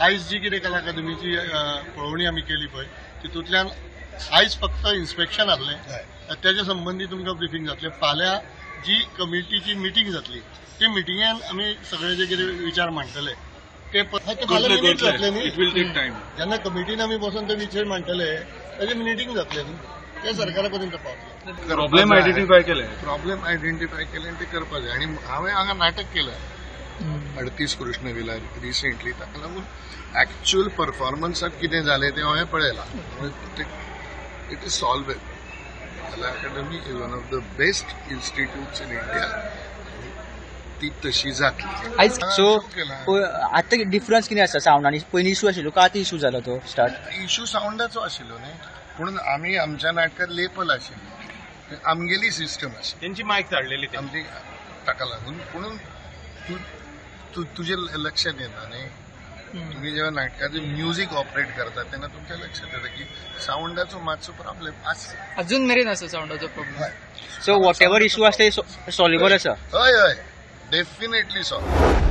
आयज जी कितें कला अकादमीची पळोवणी आमी केली पळय तितूंतल्यान आयज फक्त इन्स्पेक्शन आसलें, तेच्या संबंदी तुमकां ब्रिफींग जातलें. फाल्यां जी कमिटीची मिटींग जातली ती मिटिंगेन आमी सगळे जे कितें विचार मांडटले ते फाल्यां मिनीट जातले न्ही. जेन्ना कमिटीन आमी बसून ते विचार मांडटले ताजे मिटिंग जातले न्ही, ते सरकारा पर्यंत पावतले. प्रॉब्लेम आयडेंटिफाय केले, प्रॉब्लेम आयडेंटिफाय केले आनी ते करपाक जाय. आनी हांवें हांगा नाटक केलें 38 कृष्ण विला रिसेंटली, ताका लागून एक्च्युअल परफॉर्मन्साक कितें जालें तें हांवें पळयलां. It is solvable. Kala Akademi is one of the best institutes in India. ती तशी जातली. सो आतां डिफरन्स कितें आसा सावंड आनी पयलीं इशू आशिल्लो का आतां इशू जालो तो स्टार्ट? इशू सावंडाचो आशिल्लो न्ही, पूण आमी आमच्या नाटकात लेपल आशिल्ली, आमगेली सिस्टम आशिल्ली, तेंची मायक धाडलेली आमची, ताका लागून. पूण तूं तुजे लक्षात येता न्ही, तुम्ही जेव्हा नाटकाचे म्युझिक ऑपरेट करता तेन्ना तुमच्या लक्षात येता की सावंडाचो मातसो प्रॉब्लेम आसा, अजून मेरेन आसा सावंडाचो problem. So what ever issue आसा ते सॉल्वेबल आसा? हय हय, डेफिनेटली सॉल्व.